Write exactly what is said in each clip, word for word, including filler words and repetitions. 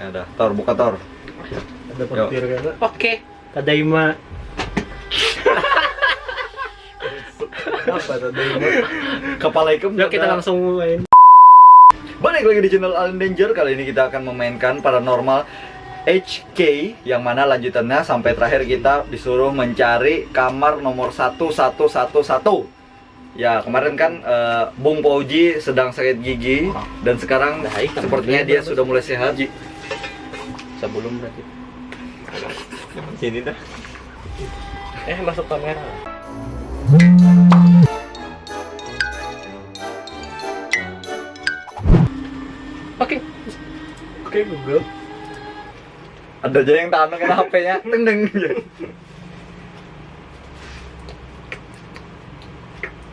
Ya dah, Tor, buka, Tor. Ada petir kan? Oke. Tadaima. Apa tadi? Kepala ikam Yuk kita kena. Langsung mulai. Balik lagi di channel Alien Danger. Kali ini kita akan memainkan Paranormal H K, yang mana lanjutannya sampai terakhir kita disuruh mencari kamar nomor satu satu satu satu. Ya, kemarin kan eh, Bung Pauji sedang sakit gigi dan sekarang Dah, hai, sepertinya dia sudah mulai sehat. Sebelum berarti. Sini dah. Eh, masuk kamera. Oke. Oke, Google. Ada aja yang tahan kena H P-nya. Teng, teng.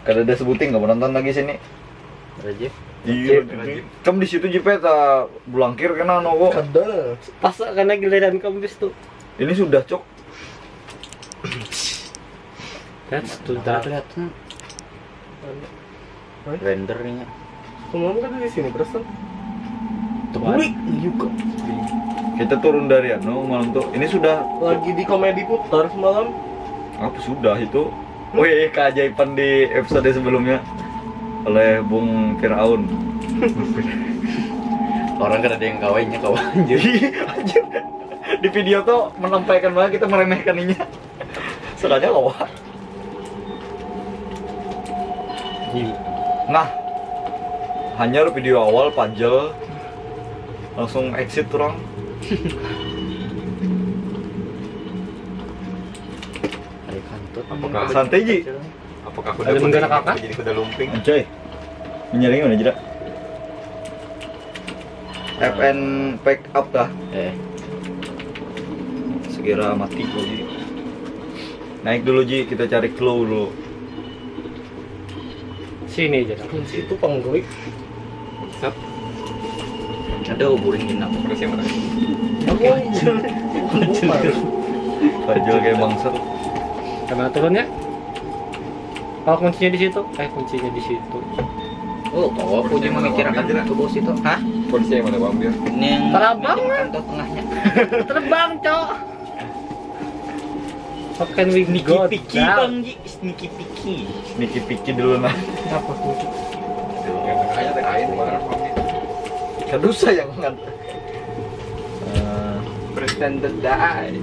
Kada ada sebuting, kamu nonton lagi sini. Raja. Iya, Jip. Kamu di situ, Jip, tak bulangkir kena nogo. Ada. Pas karena giliran kamu bis tuh. Ini sudah, Cok. That's too Dah dark. Kelihatan. Rendernya. Semalam kan di sini terus kan? Terbalik juga. Kita turun dari anu malam tuh. Ini sudah Lagi di Komedi Putar semalam. Apa sudah itu? Wih, keajaiban di episode sebelumnya oleh Bung Firaun. Orang kan ada yang kawinnya kawan. Jadi anjir, di video tuh menampaikan banget kita meremehkan inya. Sengaja kawa. Nah, hanyar video awal pajel, langsung exit orang. Ada kantut. Apakah Santai, Ji. Apakah kuda Ada kuda bendera ini kakak? Jadi kuda lumping? Anjay. Menyering mana, Jera? F N pack up kah? Eh, Segera mati kau, Ji. Naik dulu, Ji, kita cari clue dulu. Sini aja dah. Kunci itu panggoy. Set. Ada uburin genap. Terusnya mana? Pajel kayak bangsat. Karena turunnya. Oh, kuncinya di situ. Eh, kuncinya di situ. Oh, kau aku aja memikirkan ke bos itu. Hah? Kunci yang mana, Bang Bir? Ini yang Terbang, megang Bang. Kantong tengahnya. Terbang, Cok. How can we Sneaky go picky, down? Bang Ji. Sneaky picky. Niki piki dulu, nah. Apa kunci? Yang tengahnya teh kain, Bang. Kada usah yang ngan. Eh, Pretended die.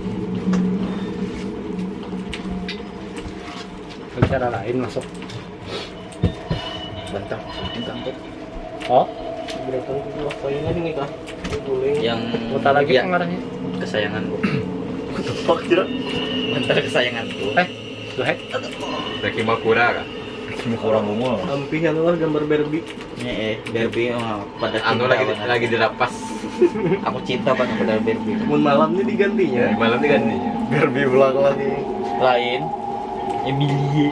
Ada cara lain masuk. Bentar, penting kantut. Oh, Beratan itu apa ini nih kah? Ini guling. Yang putar lagi ya, pengarahnya. Kesayanganku. Fuck, Jera. Bentar kesayanganku. Eh, go ahead. Daki Makura kan? Ini kurang umur. Ampihan lah gambar Barbie. Ini eh Barbie oh, pada Anu cinta lagi banget. Lagi dilapas. Aku cinta banget pada Barbie. Mun malam ini digantinya. Malam diganti. Barbie belang lagi. Lain. Emilie.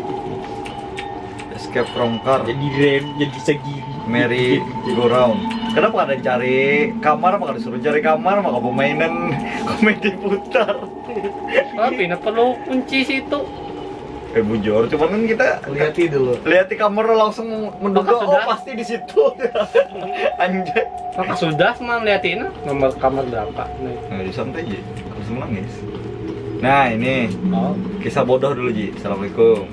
Escape from car. Jadi rem, jadi sagiri. Merry go round. Kenapa kada cari kamar? Maka disuruh cari kamar, maka pemainan komedi putar. Tapi nah perlu kunci situ. Eh, bujur, cuman kan kita Lihati dulu. lihat di kamar langsung menduga, Maka oh, sudah. Pasti di situ. Anjay. Maka sudah semua liatin nomor kamar berapa nih. Nah, santai aja. Harus menangis. Nah, ini Oh, kisah bodoh dulu, Ji. Assalamualaikum.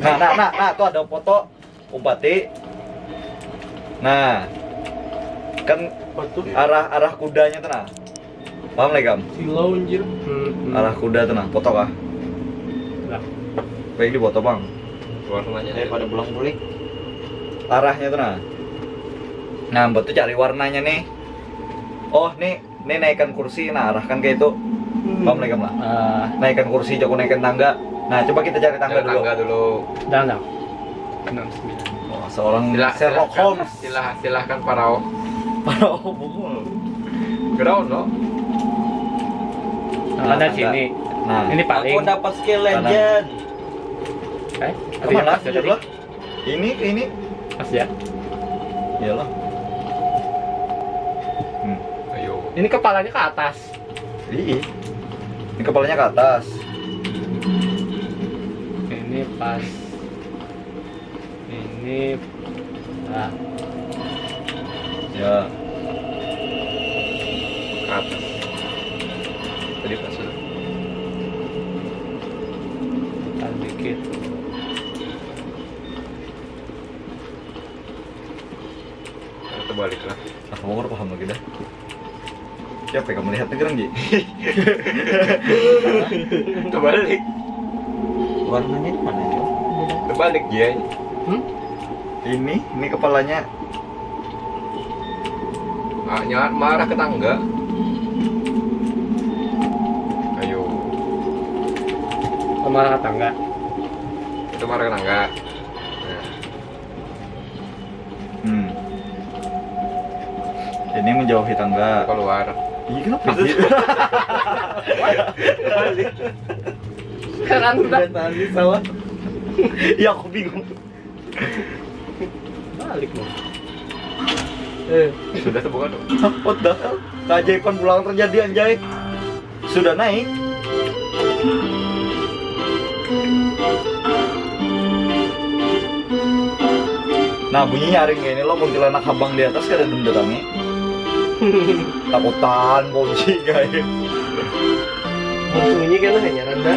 Nah, nah, nah, nah, tuh ada foto umpati. Nah, kan Apa tuh? arah arah kudanya tuh, nah. Paham lagi, Kam? Silau anjir. hmm, Arah kuda tuh, nah, foto kah? Lah. Baik di foto, Bang. Warnanya Daripada belang bulik. Arahnya tuh, nah. Nah, buat tuh cari warnanya nih. Oh, nih, nih naikan kursi, nah, arahkan kayak itu. Paham lagi, Kam, lah? Ah, Naikan kursi, jago naikan tangga. Nah, coba kita cari tangga Cari dulu. Tangga dulu. Dah, dah. Enam sembilan. Wah, seorang Sila- Sherlock silahkan- Holmes. Sila, silahkan para Para bungul. ground no. Nah, ada tangga. Sini. Nah, Ini paling. Aku dapat skill Kanan. legend. Eh, Kemana pas sih, tadi? Bro? Ini, ini. Pas ya. Iyalah. Hmm. Ayo. Ini kepalanya ke atas. Iya. Ini kepalanya ke atas. Ini pas. Ini. Nah, Ya. Tadi pas sudah. Tahan dikit. Terbalik lah. Ah, kamu kurang paham lagi dah. Siapa yang melihat negerang, Ji? Terbalik. Warnanya di mana, Jo? Terbalik, Ji. Hmm? Ini, ini kepalanya. Ah, nyawat marah ke tangga. Ayo. Oh, marah ke tangga. Itu marah ke tangga. Nah. Hmm. Ini menjauhi tangga. Keluar. Iya, kenapa sih? Sekarang udah. Udah tadi salah. Ya, aku bingung. Balik loh. Eh, sudah terbuka tuh. Hah, what the hell? Keajaiban pulang terjadi, anjay. Sudah naik. Nah, bunyi nyaring kayak ini lo, kuntilanak habang di atas kada dum datangi. Takutan, kunci, guys. Bunyi kan hanya rada.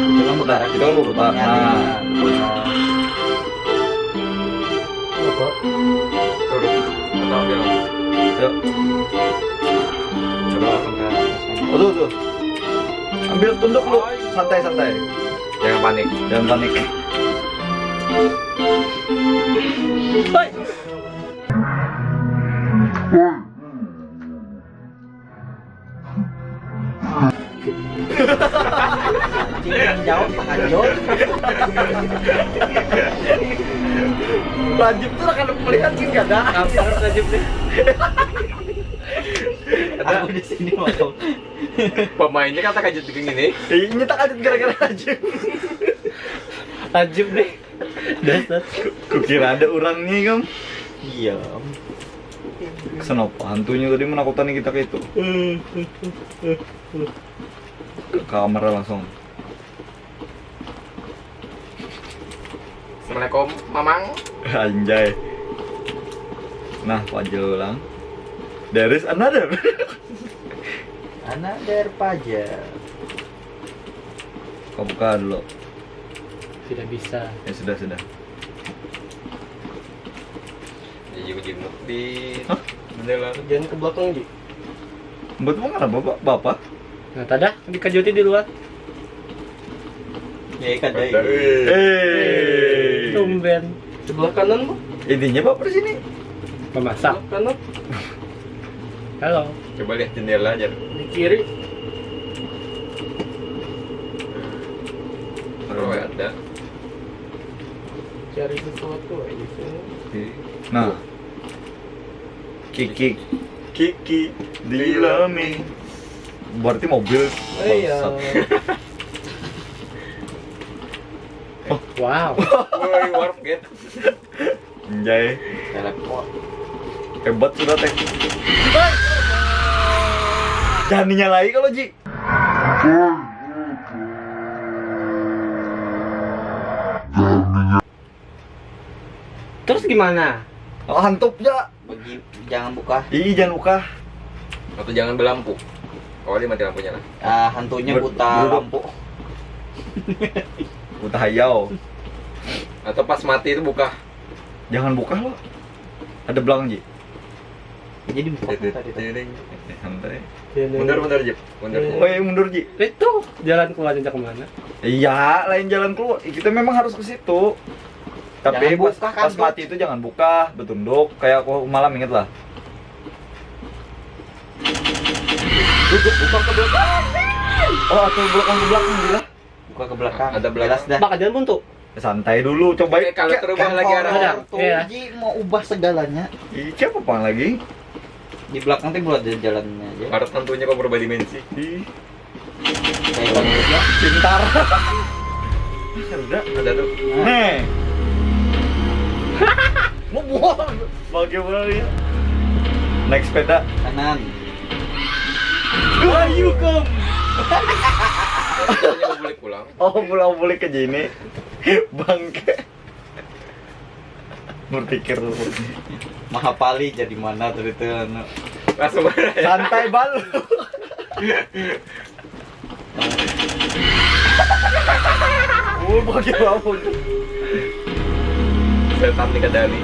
Kita kan bertahan, kita kan bertahan. Nah. Apa? Tuh, tuh. Atau ambil. Yuk. Coba langsung ke atas. Oh, tuh, tuh. Ambil tunduk lu. Santai, santai. Jangan panik. Jangan panik. Hoi. Anjing, yang jauh, Pak Hajo. Lanjut tuh, kalau melihat sih nggak ada. Apa Rajib nih? Aku di sini mau. Pemainnya kata kajut begini nih. Eh, ini tak kajut gara-gara Rajib. Rajib nih. Dasar. Kukira ada orangnya, Kam. Iya. Kenapa hantunya tadi menakutkan kita kayak itu? Ke kamar langsung. Assalamualaikum, Mamang. Anjay. Nah, pajal ulang. There is another. Another pajal. Kau buka dulu. Tidak bisa. Ya sudah, sudah. Jadi jenguk di jendela. Jangan ke belakang, Ji. Buat apa, kenapa, Bapak? Nah, tadah dikajuti di luar. Ya, ikan deh. Eh. Tumben. Sebelah kanan, Bu. Intinya, Pak, di sini. Memasak. Sebelah kanan. Halo. Coba lihat jendela aja. Di kiri. Kalau ada. Cari sesuatu aja sih. Nah. Kiki. Kiki di Lami. Berarti mobil. Oh, iya. Bangsat. Oh, wow. Woi, warp gate. Anjay. Teleport. Hebat sudah, Tek. Jangan dinyalai kalau, Ji. Terus gimana? Oh, hantup ja. Bagi, jangan buka. Ih, jangan buka. Atau jangan belampu. Kalau dia mati lampunya lah. Ah, hantunya Ber-, buta beruduk. Lampu. Buta hayau. Atau pas mati itu buka. Jangan buka lo. Ada belang, Ji. Jadi buka tadi tuh. Tiring. Eh, santai. Tiring. Mundur, mundur, Jep. Mundur. Tiring. Oh, iya, mundur, Ji. Itu jalan keluarnya ke mana? Iya, lain jalan keluar. Kita memang harus ke situ. Tapi jangan pas, buka, pas kantut. Mati itu jangan buka, bertunduk. Kayak aku malam, inget lah. Duduk, buka ke belakang. Oh, atau belakang ke belakang, gila. Buka ke belakang. Ada belakang. Jelas dah. Bakal jalan buntu. Santai dulu, coba. Oke, kalau terubah lagi arahnya. Ada. Iya. Ji mau ubah segalanya. Ih, siapa pang lagi? Di belakang tuh buat jalannya aja. Harus tentunya kau berubah dimensi. Ih. Kayak gitu. Pintar. Ada. Ada tuh. Nah. Nih. Mau buang. Bagaimana dia? Naik sepeda. Kanan. Ayo, Kom. Mau balik pulang. Oh, pulang balik ke sini. Bangke. Berpikir mahapali jadi mana tadi tuh anu. Langsung aja. Santai balu. Oh, bagi bangun. Setan dikendali.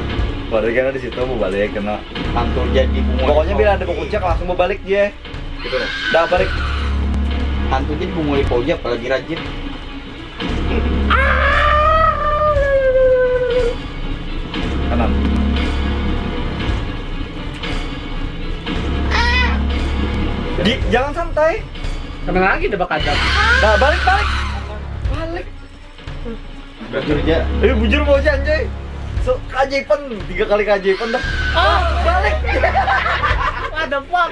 Padahal kena di situ mau balik kena. Hantu jadi bunga. Pokoknya bila ada mau kucak langsung mau balik dia. Gitu lah. Dah balik. Hantu jadi bunga di pojok apalagi rajin. Kanan. Di, jangan santai. Kena lagi udah bakadap. Nah, balik balik. Balik. Bujur aja. Eh bujur mau aja anjay. So keajaiban tiga kali keajaiban dah. Ah, balik. What the fuck?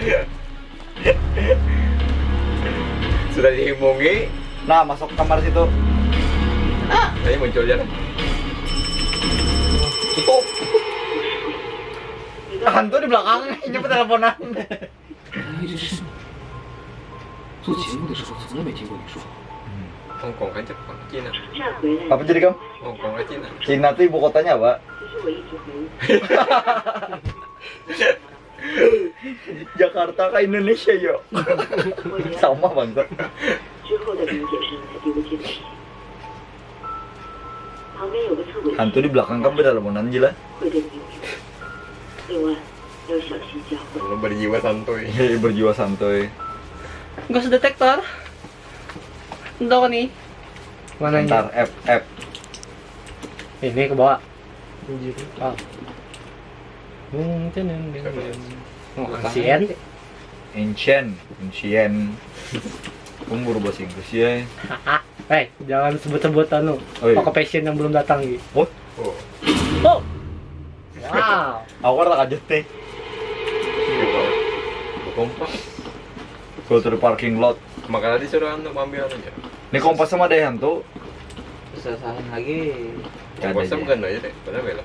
Sudah dihimungi, Nah, masuk kamar situ. saya muncul aja. Hantu di belakang nyebut teleponan. 做节目的时候从来没听过你说。 Hongkong kan Jepang, Cina. Apa jadi kamu? Hongkong kan Cina. Cina tuh ibu kotanya apa? Jakarta ke Indonesia yo. Sama bangsa. 之后的理解上来给我解释。旁边有个侧轨 Hantu di belakang kamu teleponan gila. 会对你有用，另外要小心交换。 Kalau berjiwa santuy. Hehe, berjiwa santuy. Ghost detector. Entah nih. Mana Ntar F F. Ini ke bawah. Oh. Bung, teneng, deng, deng. Oh, ancient. Ancient, ancient. Kamu baru bahasa Inggris ya. Hei, jangan sebut-sebut anu. Oh, iya. Occupation yang belum datang gitu. Oh, Oh, Oh. Wow. aku rada kaget nih. gitu. Kompas. Go to the parking lot. Makanya disuruh untuk ambil aja. Ini kompas sama ada hantu. Sasahan lagi. Kada Kompas aja. Bukan aja deh, padahal bela.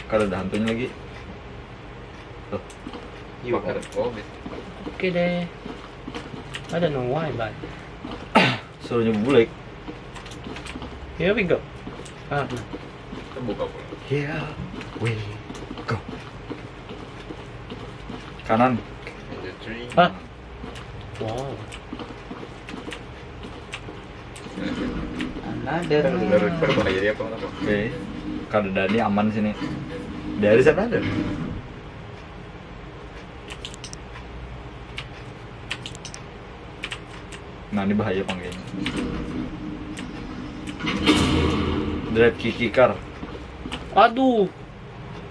Kada ada hantunya lagi. Iya, makanya. Oh, gitu. Oke deh. I don't know why, but Suruhnya bulik. Here we go. Ah, nah. Kita buka pun. Here we go. Kanan. Industry. Hah? Wow. Another. Baru baru bahaya dia apa apa? Oke. Kada ada, ini aman sini. Dari sana ada. Nah, ini bahaya panggilnya. Drive Kiki car. Aduh.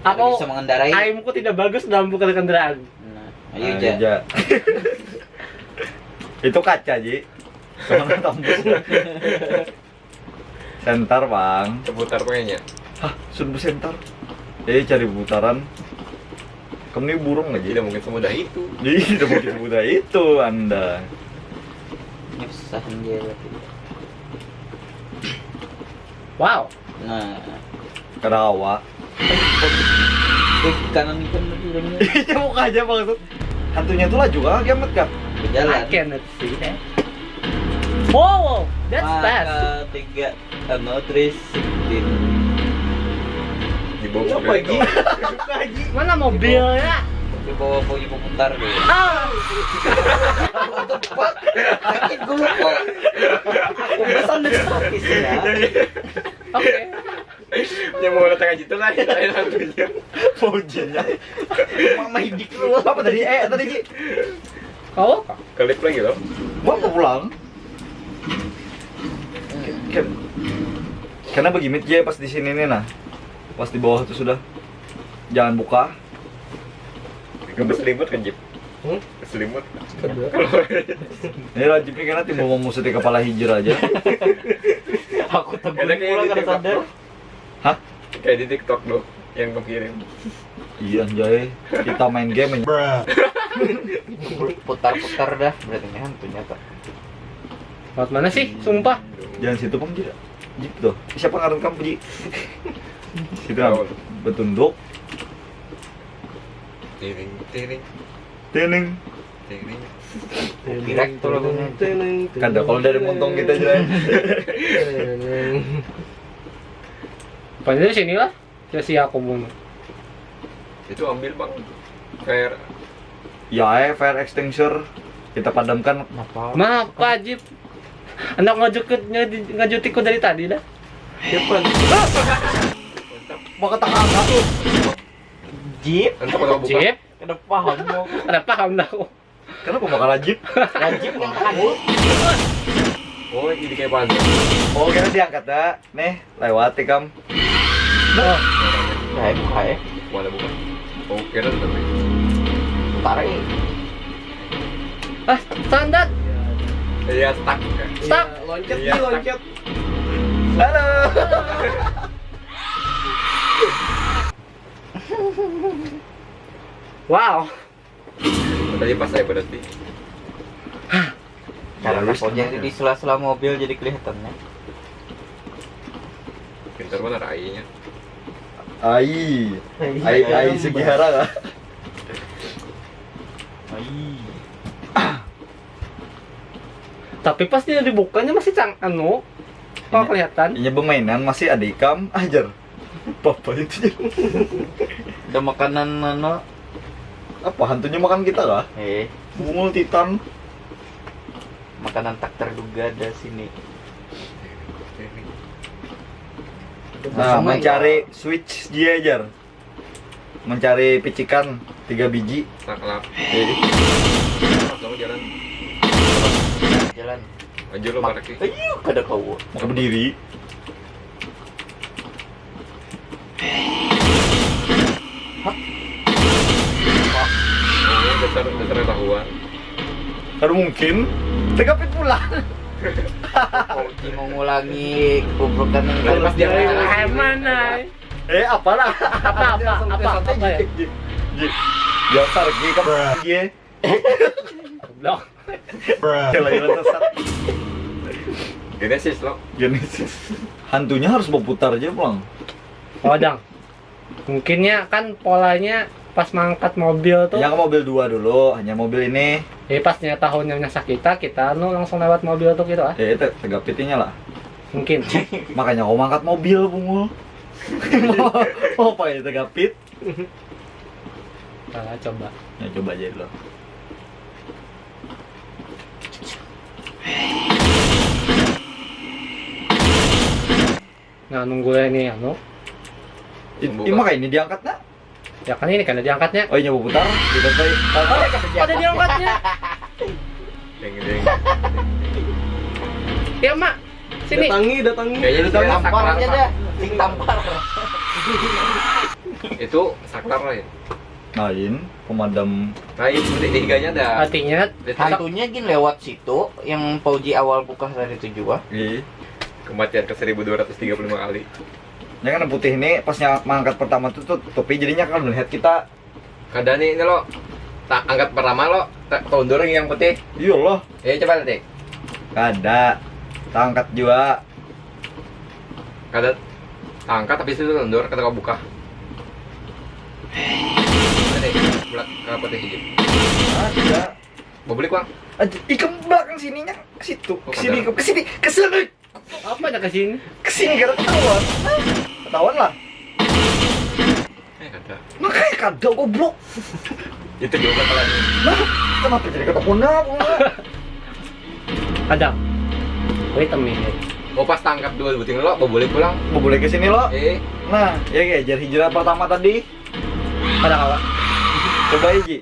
Aku Aku bisa mengendarai. Aimku tidak bagus dalam buka kendaraan. Nah, ayo aja. Itu kaca, Ji. Soalnya tembus. Sentar, Bang. Keputar pengennya. Hah, sun besentar. Eh, cari putaran. Kamu ini burung lagi. Tidak mungkin semudah itu. Jadi tidak mungkin semudah itu Anda. Ini susah dia berarti. Wow. Nah, Karawa. Tuh, kanan itu nanti udah mulai Iya, buka aja maksud. Hantunya tuh laju kah, kiamat kah? berjalan. I cannot see that. Wow, wow, that's fast. Maka tiga, anu, three sixteen. Di bawah Apa mobil lagi? itu. Mana mobilnya? Di bawah, bawah, bawah putar deh. Ah, Sakit gue lupa. Aku pesan di status ya. oke. Yang mau datang aja itu lah, lain hantunya. Mau jinnya. Mama hidik lu. Apa tadi? Eh, tadi Ji. Kau apa? Kelip lagi loh. Gua mau pulang. Ken- Karena begini aja pas di sini nih nah. Pas di bawah tuh sudah. Jangan buka. Kamu selimut kan, Jip? Hmm? Selimut. Kedua. Ini rajib nih karena timbul memusut di kepala hijir aja. Aku tegur Enak kayak pulang di kada TikTok, sadar. Bro. Hah? Kayak di TikTok loh, yang kamu kirim. Iya anjay. Kita main game. Putar-putar dah, berarti ini hantunya tuh. Lewat mana sih? Sumpah. Jangan situ pun Ji. Jip tuh. Siapa ngaran kamu Ji? Situ kan. Betunduk. Tiring, tiring, Tining. tiring. Direct tuh lagunya. Kada kalau dari montong kita aja. Pokoknya di sini lah. Sia-sia aku bunuh. Itu ambil bang. Fire. Ya, eh, fire extinguisher. Kita padamkan. Kenapa? Maaf Pak Jip. Anak ngajukut ngajutiku dari tadi dah. Depan. Maka tak angkat. Jeep? Entah kalau buka. Jip, Kada paham mau. ada paham dah aku. Kenapa bakal ajib? Jeep yang tadi. Oh, jadi kayak puzzle. Oh, kira diangkat dah. Nih, lewat ikam. Buka ya, buka ya. Wala bukan. Oh, kira tapi. Tarik. Ah, standar. Iya, stuck. Stuck. Loncat Iya, nih, stuck. Loncat. Halo. Wow. Tadi pas saya berarti. Karena Bagus, kau jadi kenapa? Di sela-sela mobil jadi kelihatannya. Pintar mana rainya. Ai. Ai ai Sugihara lah. Ai. Tapi pas dia dibukanya masih cang anu. Kok kelihatan? Ini permainan masih ada ikam ajar. Apa itu? Ada makanan mana? Apa hantunya makan kita kah? Eh, Bungul titan. Makanan tak terduga ada sini. Nah, Semua mencari switch dia ajar. Mencari picikan tiga biji. Saklap. Eh, Langsung jalan. Jalan. Aja lo Mak- parkir. Ayo, kada kau. Maka berdiri. Oh, dasar dasar ketahuan. Kalau mungkin tegapin pulang. Kau mengulangi kebobrokan yang Lalu pas dia tadi. lewat. Eh, mana? Eh, apalah? Apa apa apa apa ya? Ji, ji, ji. Dasar G kan G. Goblok. Jalan-jalan sesat. Genesis lo. Genesis. Hantunya harus berputar aja pulang. Oh, dang. Mungkinnya kan polanya pas mangkat mobil tuh. Yang mobil dua dulu, hanya mobil ini. Jadi pas nya tahunya nyasar kita, kita anu langsung lewat mobil tuh gitu ah. Ya itu tegapitinya lah. Mungkin. Makanya kau mangkat mobil bungul. Mau apa itu gapit? Nah, coba. Ya coba aja dulu. Nah, nunggu ini anu. Ini mah ini diangkat nak? Ya kan ini kan diangkatnya. Oh iya putar, kita tadi. Ada diangkatnya. Deng deng. Ya, Mak. Sini. Datangi, datangi. Kayaknya itu Tampar saklar, aja Pak. Dah. Sing tampar. Itu saklar lah ya. Lain pemadam. Nah, itu seperti tiganya ada. Artinya Itu Hantunya gin lewat situ yang Pauji awal buka tadi tuh juga. Iya. Kematian ke seribu dua ratus tiga puluh lima kali. Ya kan putih ini pas nyang- mangkat pertama tuh tuh topi jadinya kan melihat kita. Kada nih ini lo. Tak angkat pertama lo. Tak tundur yang putih. Iya loh. Ya coba nanti. Kada. Tangkat juga. Kada angkat tapi itu tundur kata kau buka. Nanti belak ke putih hijau. Ada. Mau beli kuang? Aja, ikam belakang sininya ke situ. Ke sini, ke sini, ke sini. Apa ada ke sini? Ke sini kira ketahuan. Ketahuan lah. Eh kada. Makanya kada goblok. Itu juga bakalan. Nah, kenapa jadi ketahuan aku? Ada. Wait a minute. Mau pas tangkap dua buting lo, mau boleh pulang. Mau boleh ke sini lo? Eh, Nah, ya kayak jar hijrah pertama tadi. Ada kawan. Coba aja.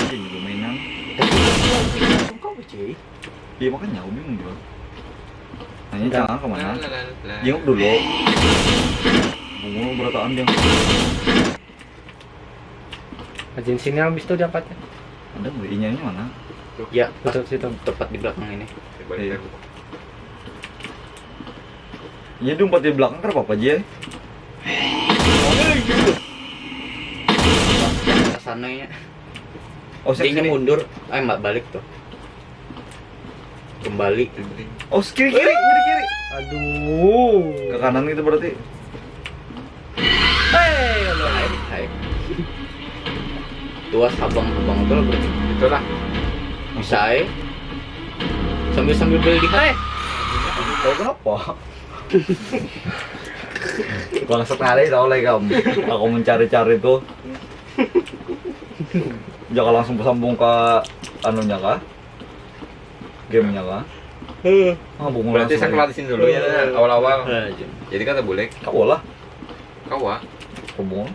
Ini mainan. Tapi itu langsung kau cuy. Iya makanya aku bingung juga. Nanya jangan kemana? Lalalala. Jenguk dulu. Bungo berataan dia. Ajin sini habis itu diangkatnya. Ada nggak inyanya mana? Ya, Tutup situ. Tepat di belakang ini. Coba Iya. kita buka. Ya diumpat di belakang kan apa aja? Ke sana ya. Oh, saya Dia sini. Mundur, eh mbak balik tuh. Kembali. Oh, kiri kiri, kiri kiri. Aduh. Ke kanan gitu berarti. Hei, Hai, hai. Tuas abang-abang tuh berarti Itulah. bisa eh. Sambil-sambil beli di Hei. Kau kenapa? Bangsat ngalih tau lah ikam. Aku mencari-cari tuh. Jangan langsung bersambung ke anunya kah? Gamenya kah? Heh. Ah, bunga Berarti langsung. Sakura di sini dulu ya. Awal-awal. Nah, jam. Jadi kata boleh. Kawa lah. Kawa. Kok bunga?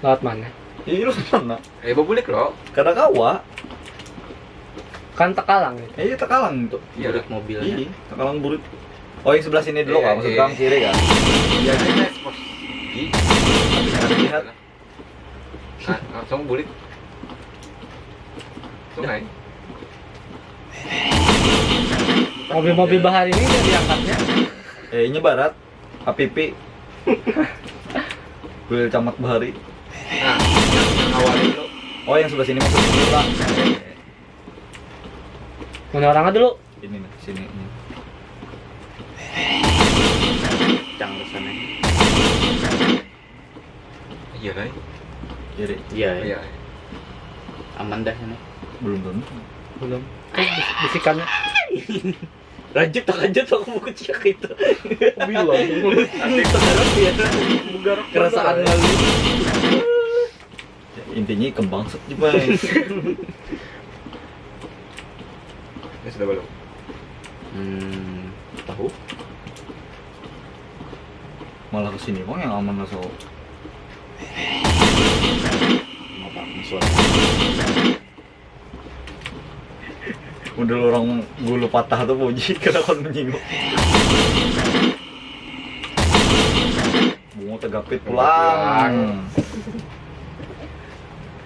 Lewat mana? Iya, lu mana? Eh, boleh lo. Kada kawa. Kan tekalang gitu. Iya, tekalang tuh. Iya. Burit mobilnya. Iya, tekalang burit. Oh, yang sebelah sini dulu Iya, kan, maksud iya. kamu kiri kan? Ya, kita ekspos. Ih, Tapi kada lihat. Nah, langsung bulik. Sungai. Mobil-mobil bahari ini udah diangkatnya. Eh, ini barat. H P P. Kuil camat bahari. Nah, yang awal dulu. Oh, yang sebelah sini maksudnya lah. Mana orangnya dulu? Ini nih, sini ini. Cang ke sana. Iya kan? Kiri. Iya, Iya. Aman dah ini. Belum tentu. Belum. Bis- Bisikannya. Rajut tak rajut aku buku ciak itu. Bilang. Asik terhadap ya. Kerasaan lalu. Intinya kembang set juga. Ini sudah belum? Hmm, tahu? Malah kesini bang yang aman lah so. Ngapa musuh? Udah orang gulu patah tuh puji kena kon menyinggung. Bunga tegapit pulang.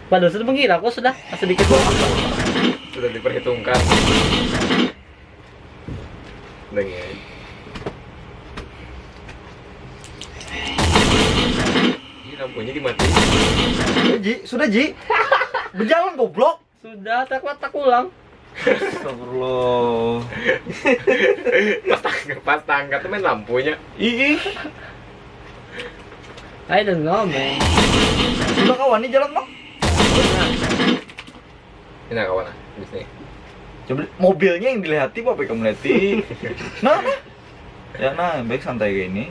Padahal sudah mengira aku sudah sedikit doang. Sudah diperhitungkan. Dengan. Ini lampunya dimati. Eh, Ji, sudah Ji. Berjalan goblok. Sudah tak kuat tak ulang. Astagfirullah. Pas tangga, pas tangga tuh main lampunya. Ih, I don't know, man. Sudah kawan nih jalan bang. Ini kawan ah, di sini. Coba mobilnya yang dilihati apa yang kamu lihati? Nah, ya nah baik santai kayak ini.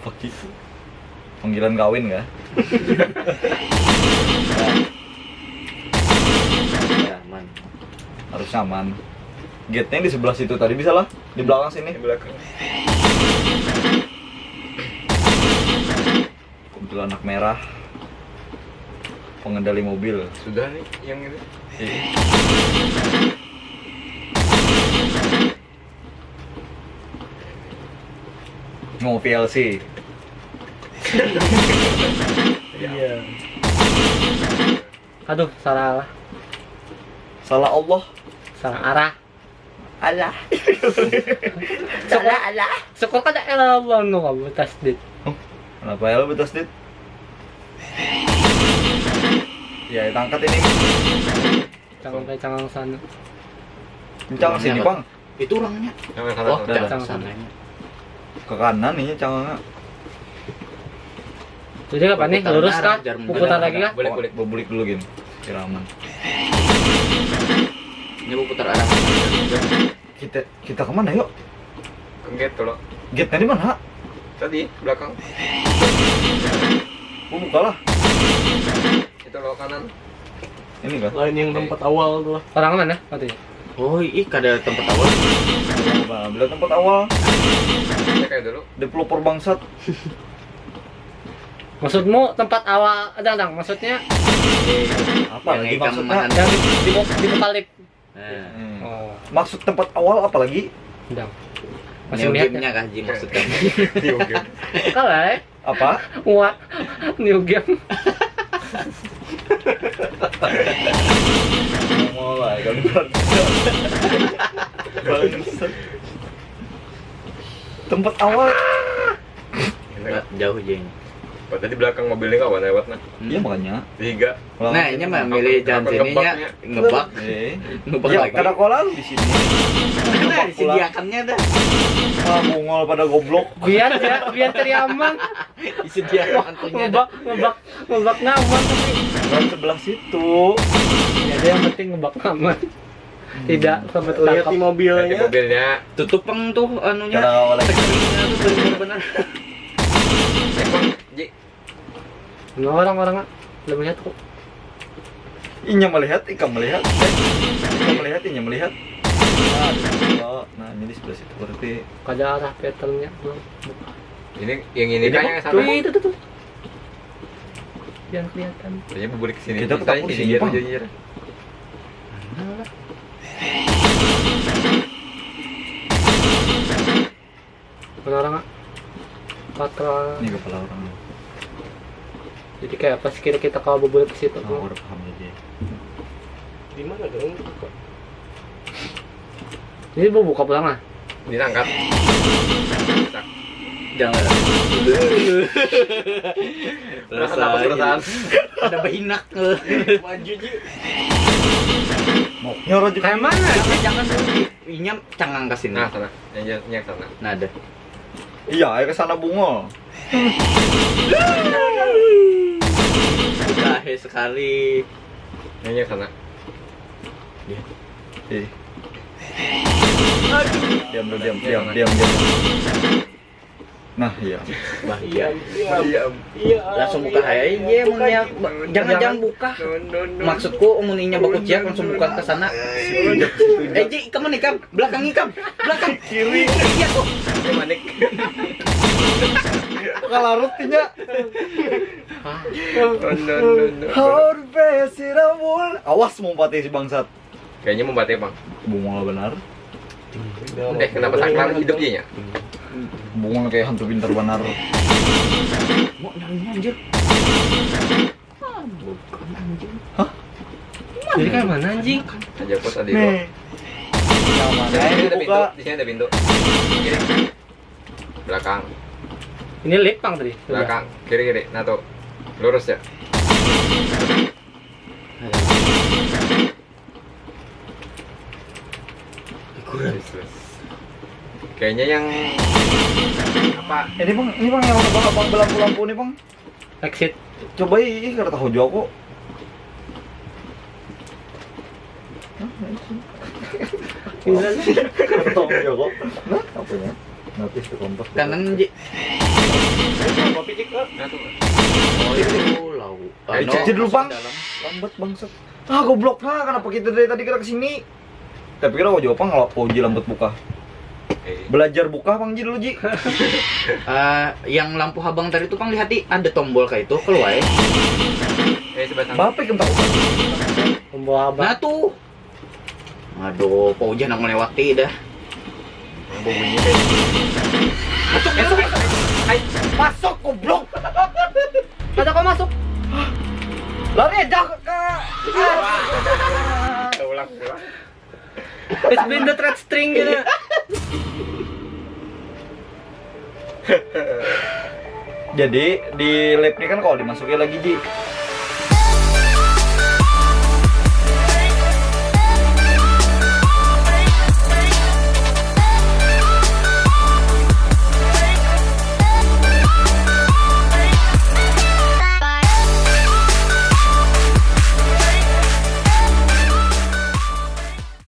Fuck you. Panggilan kawin kah? Ya, aman. Harus aman. Gate-nya di sebelah situ tadi bisa lah, di belakang Di sini. Belakang. Kuntilanak merah. Pengendali mobil. Sudah nih yang ini. Mau P L C. Iya. Aduh, salah lah. Salah Allah. Salah arah. Allah. Salah Allah. Syukur kada elah Allah nu kamu tasdid. Kenapa ya lo betas dit? Ya, kita angkat ini. Jangan kayak cangang sana. Kencang sini, Bang. Itu orangnya. Yang sana. Oh, Dah, jangan dah. sananya. Ke kanan ini cangangnya. Jadi apa nih? Putaran Lurus arah, kah? jarum Putar jarum. Lagi kah? Boleh, boleh. Bebulik dulu gini. Biar aman. Ini mau putar arah. Kita kita kemana yuk? Ke gate tuh lo. Gate tadi mana? Tadi belakang. Oh, buka lah. Itu lo kanan. Ini kah? Lain yang tempat awal tuh lah. Orang mana katanya? Oh, ih kada tempat awal. Apa? Bila tempat awal Kita kayak dulu. developer bangsat. Maksudmu tempat awal ada dang? Maksudnya Apa Yang lagi ikam maksudnya? makan. Yang di, di, mu- di muka lift. Nah, Hmm. Oh, Maksud tempat awal apa lagi? dang. Masih new melihat game-nya ya? Kah Ji maksudnya? New game. Kalah eh. Apa? Muat. New game. Mulai kan. Bangsat. Tempat awal. Enggak, jauh aja ini. Padahal di belakang mobilnya kawan lewat nah. Iya makanya. Tiga. Ulang Nah, sini. ini mah milih jalan Aku sininya ngebaknya. Ngebak, Eh. ngebak Ya, lagi. kada kola lu di sini. Nah, disediakannya dah. Ah, bungol pada goblok. Biar ya, biar cari aman. Disediakan punya. Ngebak, ngebak, ngebak nggak aman tapi. Dan sebelah situ. Ya ada yang penting ngebak nggak aman. Tidak sampai Lihat di tertangkap. Mobilnya. Mobilnya. Tutup pang tuh anunya. Kalau oleh Sekelilingnya tuh bener-bener. Ji. Nah, orang-orang ah, lebih lihat kok. Inya melihat, ikam melihat. Eh, ikam melihat, inya melihat. Nah, di situ. Nah, ini di sebelah situ berarti. Kada arah patternnya. Ini yang ini Ini kan kok yang tuh, sana. Itu tuh tuh. Yang kelihatan. Kayaknya bubulik sini. Kita Bisa ketampuk sini, sini, jir, Bang. jir, jir. Mana orang ah? Patra. Ini kepala orang. Jadi kayak pas kira kita kalau bebulik ke situ Oh, tuh. Udah paham aja. Di mana dong? Ini mau buka pulang ah. Ini angkat. Jangan. Perasaan. Perasaan. Ada behinak. Maju ji. Mau nyorot juga. Kayak mana? Jangan, jangan dulu. Inya cangang ke sini. Nah, sana. Yang yang sana. Nah, ada. Iya, ayo ke sana bungol. Jahe sekali. Yang yang sana. Eh. Diam dulu, diam, diam, diam, diam. Nah, iya. Bahaya. Iya. Iya. Langsung buka aja mun ya. Jangan, jangan buka. Maksudku mun inya bakuciak langsung buka ke sana. Eh, Ji, ikam nih, ikam. Belakang ikam. Belakang. Kiri. Iya tuh. Manik. Kalarut inya. Kondo, kondo. Harus siramun. Awas mau patih si bangsat. Kayaknya mau batik, Bang. Bungol benar. Eh, kenapa saklar hidup ya? Bungol kayak hantu pintar benar. Mau nangnya anjir. Ah, bukan anjing. Jadi kayak mana anjing? Aja kok tadi. Nih. Yang mana Di sini yang ada pintu. dibuka? Di sini ada pintu. Kiri. Belakang. Ini lift pang tadi. Belakang. Kiri, kiri. Nah, tuh. Lurus ya. Kurang. Kayaknya yang apa? Ini bang, ini bang yang abang, abang belampu-lampu nih bang. Exit. Coba ih, ih, kada tahu juga kok. Gila. Kada tahu juga kok. Nah, apanya? Notice to contact. Kanan, Ji. Kopi cik, eh. Nah, tuh. Oh, itu lau. Ayo, Anu, Cek dulu, Bang. dalam. Lambat bangsat. Ah, goblok nah, kenapa kita dari tadi gerak sini? Tapi kira jauh pang ngelak uji lambat buka. Eh, Belajar buka pang ji dulu ji. Eh, yang lampu habang tadi tuh pang lihati ada tombol kayak itu keluar. eh, sebelah sana. Bapak yang tahu. Pembawa abang. Nah tuh. Aduh, Pak Ujah nang melewati dah. Bunyinya kayak Masuk, masuk, masuk. Hai, masuk goblok. Kata kau masuk. Lari dah ke. Ulang, ulang. It's been the thread string gitu. Jadi di lab ini kan kalau dimasukin lagi ji.